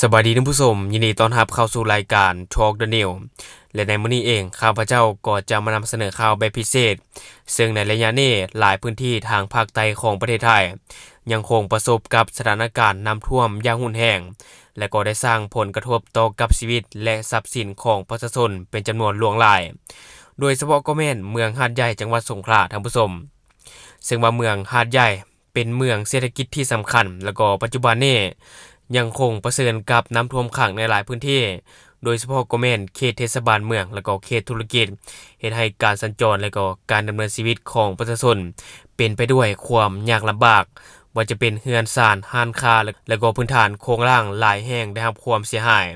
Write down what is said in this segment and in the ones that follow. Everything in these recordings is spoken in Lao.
ສະບາຍດີທ່ານຜູ້ຊົມ, ຍິນດີຕ້ອນຮັບເຂົ້າສູ່ລາຍການ Talk the News ແລະ ໃນມື້ນີ້ເອງ ຂ້າພະເຈົ້າກໍຈະມານຳສະເໜີຂ່າວແບບພິເສດ, ເຊິ່ງໃນໄລຍະນີ້ ຫຼາຍພື້ນທີ່ທາງພາກໃຕ້ຂອງປະເທດໄທ ຍັງຄົງປະສົບກັບສະຖານະການນ້ຳຖ້ວມຢ່າງຮຸນແຮງ ແລະ ກໍໄດ້ສ້າງຜົນກະທົບຕໍ່ກັບຊີວິດ ແລະ ຊັບສິນຂອງປະຊາຊົນເປັນຈຳນວນຫຼວງຫຼາຍ, ໂດຍສະເພາະກໍແມ່ນເມືອງຫາດໃຫຍ່ ຈັງຫວັດສົງຂລາ ທ່ານຜູ້ຊົມ. ເຊິ່ງວ່າເມືອງຫາດໃຫຍ່ ເປັນເມືອງເສດຖະກິດທີ່ສຳຄັນ ແລ້ວກໍປັດຈຸບັນນີ້ຍັງຄົງປະເຊີນກັບນ້ຳຖ້ວມຂັງໃນຫຼາຍພື້ນທີ່, ໂດຍສະເພາະກໍແມ່ນເຂດເທດສະບານເມືອງ ແລ້ວກໍເຂດທຸລະກິດ, ເຮັດໃຫ້ການສັນຈອນ ແລ້ວກໍການດຳເນີນຊີວິດຂອງປະຊາຊົນເປັນໄປດ້ວຍຄວາມຍາກລຳບາກ, ບໍ່ວ່າຈະເປັນເຮືອນຊານ, ຮ້ານຄ້າ ແລ້ວກໍພື້ນຖານໂຄງລ່າງຫຼາຍແຫ່ງໄດ້ຮັບຄວາມເສຍຫາຍ.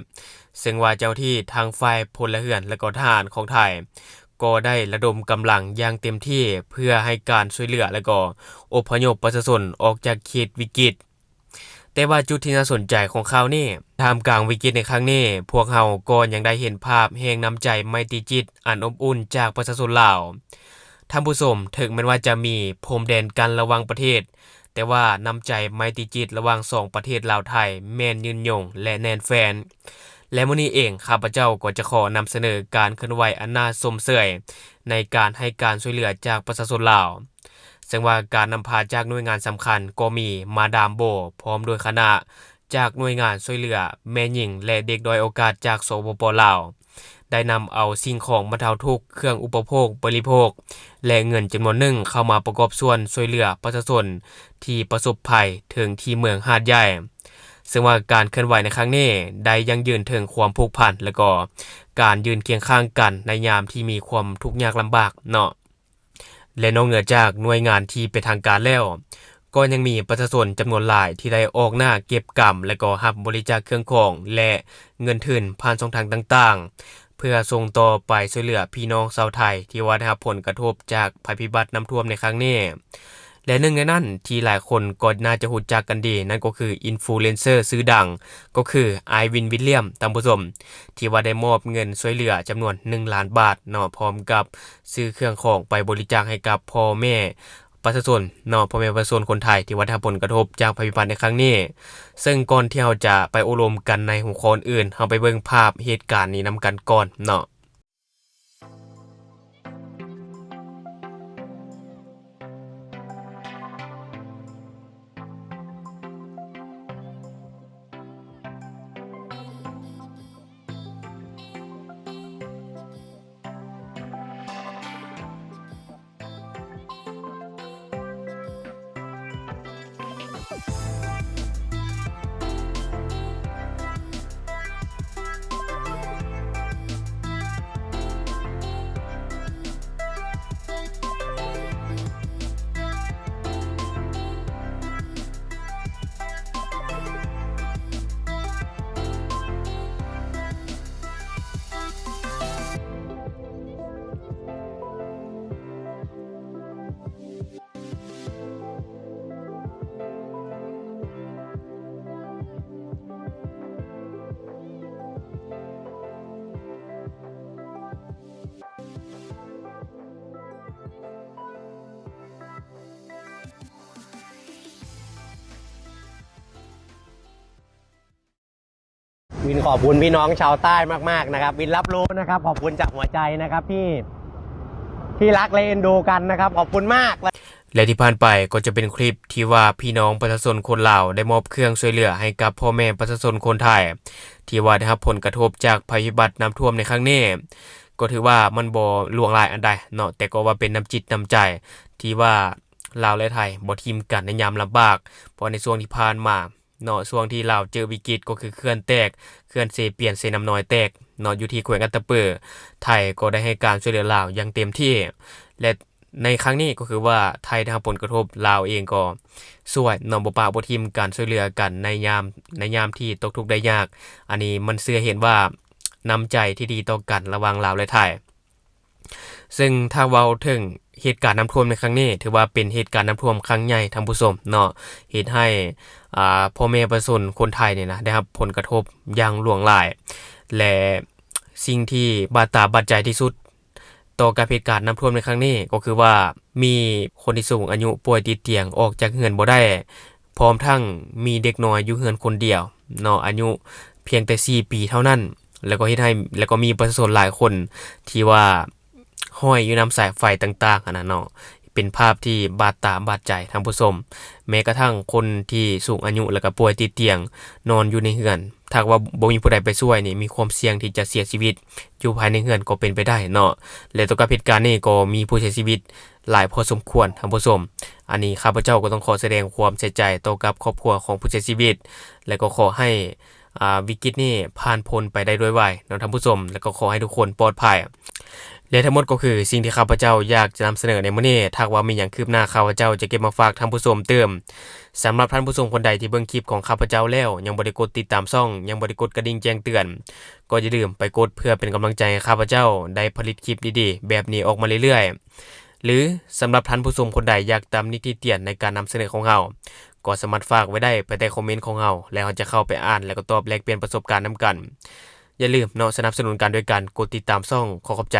ເຊິ່ງວ່າເຈົ້າໜ້າທີ່ທັງຝ່າຍພົນລະເຮືອນ ແລະກໍທະຫານຂອງໄທ ກໍໄດ້ລະດົມກຳລັງຢ່າງເຕັມທີ່ ເພື່ອໃຫ້ການຊ່ວຍເຫຼືອ ແລະກໍອົບພະຍົບປະຊາຊົນອອກຈາກເຂດວິກິດ. ແຕ່ວ່າຈຸດທີ່ໜ້າສົນໃຈຂອງຂ່າວນີ້, ທ່າມກາງວິກິດໃນຄັ້ງນີ້, ພວກເຮົາກໍຍັງໄດ້ເຫັນພາບແຫ່ງນ້ຳໃຈໄມຕີຈິດອັນອົບອຸ່ນຈາກປະຊາຊົນລາວ. ທ່ານຜູ້ຊົມ, ເຖິງແມ່ນວ່າຈະມີພົມແດນກັ້ນລະຫວ່າງປະເທດ, ແຕ່ວ່ານ້ຳໃຈໄມຕີຈິດລະຫວ່າງສອງປະເທດລາວ-ໄທ ແມ່ນຍືນຍົງ ແລະ ແໜ້ນແຟ້ນ. ແລະ ມື້ນີ້ເອງ ຂ້າພະເຈົ້າກໍຈະຂໍນຳສະເໜີການເຄື່ອນໄຫວອັນໜ້າຊົມເຊີຍໃນການໃຫ້ການຊ່ວຍເຫຼືອຈາກປະຊາຊົນລາວ. ເຊິ່ງວ່າການນຳພາຈາກໜ່ວຍງານສຳຄັນກໍມີມາດາມໂບ ພ້ອມດ້ວຍຄະນະ ຈາກໜ່ວຍງານຊ່ວຍເຫຼືອແມ່ຍິງ ແລະ ເດັກດ້ອຍໂອກາດຈາກ ສປປ ລາວ ໄດ້ນຳເອົາສິ່ງຂອງບັນເທົາທຸກ, ເຄື່ອງອຸປະໂພກບໍລິໂພກ ແລະ ເງິນຈຳນວນໜຶ່ງເຂົ້າມາປະກອບສ່ວນຊ່ວຍເຫຼືອປະຊາຊົນທີ່ປະສົບໄພເຖິງທີ່ເມືອງຫາດໃຫຍ່. ເຊິ່ງວ່າການເຄື່ອນໄຫວໃນຄັ້ງນີ້ໄດ້ຢັ້ງຢືນເຖິງຄວາມຜູກພັນ ແລະ ກໍການຢືນຄຽງຂ້າງກັນໃນຍາມທີ່ມີຄວາມທຸກຍາກລຳບາກເນາະ. ແລະ ນອກເໜືອຈາກໜ່ວຍງານທີ່ເປັນທາງການແລ້ວ, ກໍຍັງມີປະຊາຊົນຈຳນວນຫຼາຍທີ່ໄດ້ອອກໜ້າເກັບກຳ ແລະ ກໍຮັບບໍລິຈາກເຄື່ອງຂອງ ແລະ ເງິນທຶນຜ່ານຊ່ອງທາງຕ່າງໆ ເພື່ອສົ່ງຕໍ່ໄປຊ່ວຍເຫຼືອພີ່ນ້ອງຊາວໄທທີ່ວ່າໄດ້ຮັບຜົນກະທົບຈາກໄພພິບັດນ້ຳຖ້ວມໃນຄັ້ງນີ້. ແລະ ໜຶ່ງໃນນັ້ນທີ່ຫຼາຍຄົນກໍໜ້າຈະຮູ້ຈັກກັນດີ, ນັ້ນກໍຄືອິນຟລູເອນເຊີຊື່ດັງ ກໍຄືອ້າຍວິນ ວິນລຽມ ທ່ານຜູ້ຊົມ, ທີ່ວ່າໄດ້ມອບເງິນຊ່ວຍເຫຼືອຈຳນວນໜຶ່ງລ້ານບາດເນາະ, ພ້ອມກັບ ຊື້ເຄື່ອງຂອງໄປບໍລິຈາກໃຫ້ກັບພໍ່ແມ່ປະຊາຊົນເນາະ, ພໍ່ແມ່ປະຊາຊົນຄົນໄທທີ່ວ່າໄດ້ຮັບຜົນກະທົບຈາກໄພພິບັດໃນຄັ້ງນີ້. ເຊິ່ງກ່ອນທີ່ເຮົາຈະໄປໂອ້ລົມກັນໃນຫົວຂໍ້ອື່ນ, ເຮົາໄປເບິ່ງພາບເຫດການນີ້ນຳກັນກ່ອນເນາະ. วินขอบคุณพี่น้องชาวใต้มากๆนะครับ วินรับรู้นะครับ ขอบคุณจากหัวใจนะครับพี่ ที่รักและเอ็นดูกันนะครับ ขอบคุณมาก ແລະ ທີ່ຜ່ານໄປກໍຈະເປັນຄລິບທີ່ວ່າພີ່ນ້ອງປະຊາຊົນຄົນລາວໄດ້ມອບເຄື່ອງຊ່ວຍເຫຼືອໃຫ້ກັບພໍ່ແມ່ປະຊາຊົນຄົນໄທ ທີ່ວ່າໄດ້ຮັບຜົນກະທົບຈາກໄພພິບັດນ້ຳຖ້ວມໃນຄັ້ງນີ້. ກໍຖືວ່າມັນບໍ່ຫຼວງຫຼາຍອັນໃດເນາະ, ແຕ່ກໍວ່າເປັນນ້ຳຈິດນ້ຳໃຈທີ່ວ່າລາວ ແລະ ໄທບໍ່ຖິ້ມກັນໃນຍາມລຳບາກ, ເພາະໃນຊ່ວງທີ່ຜ່ານມາ ເນາະ, ຊ່ວງທີ່ລາວເຈີວິກິດກໍຄືເຂື່ອນແຕກ, ເຂື່ອນເຊປຽນ ເຊນ້ຳນ້ອຍແຕກເນາະ, ຢູ່ທີ່ແຂວງອັດຕະປື, ໄທກໍໄດ້ໃຫ້ການຊ່ວຍເຫຼືອລາວຢ່າງເຕັມທີ່ ແລະ ໃນຄັ້ງນີ້ກໍຄືວ່າໄທໄດ້ຮັບຜົນກະທົບ, ລາວເອງກໍຊ່ວຍເນາະ, ບໍ່ປະບໍ່ຖິ້ມການຊ່ວຍເຫຼືອກັນໃນຍາມ, ໃນຍາມທີ່ຕົກທຸກໄດ້ຍາກ. ອັນນີ້ມັນເຊື່ອເຫັນວ່ານ້ຳໃຈທີ່ດີຕໍ່ກັນລະຫວ່າງລາວ ແລະ ໄທ. ເຊິ່ງຖ້າເວົ້າເຖິງເຫດການນ້ຳຖ້ວມໃນຄັ້ງນີ້ ຖືວ່າເປັນເຫດການນ້ຳຖ້ວມຄັ້ງໃຫຍ່ ທ່ານຜູ້ຊົມເນາະ, ເຮັດໃຫ້ ອ່າ ພໍ່ແມ່ປະຊາຊົນຄົນໄທນີ້ນະ ໄດ້ຮັບຜົນກະທົບຢ່າງຫຼວງຫຼາຍ ແລະ ສິ່ງທີ່ບາດຕາບາດໃຈທີ່ສຸດຕໍ່ກັບເຫດການນ້ຳຖ້ວມໃນຄັ້ງນີ້ ກໍຄືວ່າມີຄົນທີ່ສູງອາຍຸປ່ວຍຕິດຕຽງອອກຈາກເຮືອນບໍ່ໄດ້ ພ້ອມທັງມີເດັກນ້ອຍຢູ່ເຮືອນຄົນດຽວເນາະ ອາຍຸ ພຽງແຕ່ສີ່ປີເທົ່ານັ້ນ ແລ້ວກໍເຮັດໃຫ້ ແລ້ວກໍມີປະຊາຊົນຫຼາຍຄົນທີ່ວ່າຫ້ອຍຢູ່ນຳສາຍໄຟຕ່າງໆຫັ້ນນະເນາະ ເປັນພາບທີ່ບາດຕາບາດໃຈທ່ານຜູ້ຊົມ. ແມ້ກະທັ່ງຄົນທີ່ສູງອາຍຸ ແລ້ວກໍປ່ວຍຕິດຕຽງນອນຢູ່ໃນເຮືອນ ຖ້າຫາກວ່າບໍ່ມີຜູ້ໃດໄປຊ່ວຍນີ້ ມີຄວາມສ່ຽງທີ່ຈະເສຍຊີວິດຢູ່ພາຍໃນເຮືອນກໍເປັນໄປໄດ້ເນາະ ແລະ ຕໍ່ກັບເຫດການນີ້ກໍມີຜູ້ເສຍຊີວິດຫຼາຍພໍສົມຄວນທ່ານຜູ້ຊົມ. ອັນນີ້ຂ້າພະເຈົ້າກໍຕ້ອງຂໍສະແດງຄວາມເສຍໃຈຕໍ່ກັບຄອບຄົວຂອງຜູ້ເສຍຊີວິດ ແລະ ກໍຂໍໃຫ້ ອ່າ ວິກິດນີ້ຜ່ານພົ້ນໄປໄດ້ດ້ວຍໄວເນາະທ່ານຜູ້ຊົມ ແລະ ກໍຂໍໃຫ້ທຸກຄົນປອດໄພ. ແລະ ທັງໝົດກໍຄືສິ່ງທີ່ຂ້າພະເຈົ້າຢາກຈະນຳສະເໜີໃນມື້ນີ້. ຖ້າຫາກວ່າມີຫຍັງຄືບໜ້າ ຂ້າພະເຈົ້າຈະເກັບມາຝາກທ່ານຜູ້ຊົມຕື່ມ. ສຳລັບທ່ານຜູ້ຊົມຄົນໃດທີ່ເບິ່ງຄລິບຂອງຂ້າພະເຈົ້າແລ້ວ ຍັງບໍ່ໄດ້ກົດຕິດຕາມຊ່ອງ ຍັງບໍ່ໄດ້ກົດກະດິ່ງແຈ້ງເຕືອນ ກໍຢ່າລືມໄປກົດເພື່ອເປັນກຳລັງໃຈໃຫ້ຂ້າພະເຈົ້າໄດ້ຜະລິດຄລິບດີໆແບບນີ້ອອກມາເລື້ອຍໆ. ຫຼື ສຳລັບທ່ານຜູ້ຊົມຄົນໃດຢາກຕຳໜິຕິຕຽນໃນການນຳສະເໜີຂອງເຮົາ ກໍສາມາດຝາກໄວ້ໄດ້ພາຍໃຕ້ຄອມເມັນຂອງເຮົາ ແລ້ວເຮົາຈະເຂົ້າໄປອ່ານ ແລ້ວກໍຕອບແລກປ່ຽນປະສົບການນຳກັນ. ຢ່າລືມເນາະ ສະໜັບສະໜູນກັນໂດຍການກົດຕິດຕາມຊ່ອງ. ຂໍຂອບໃຈ.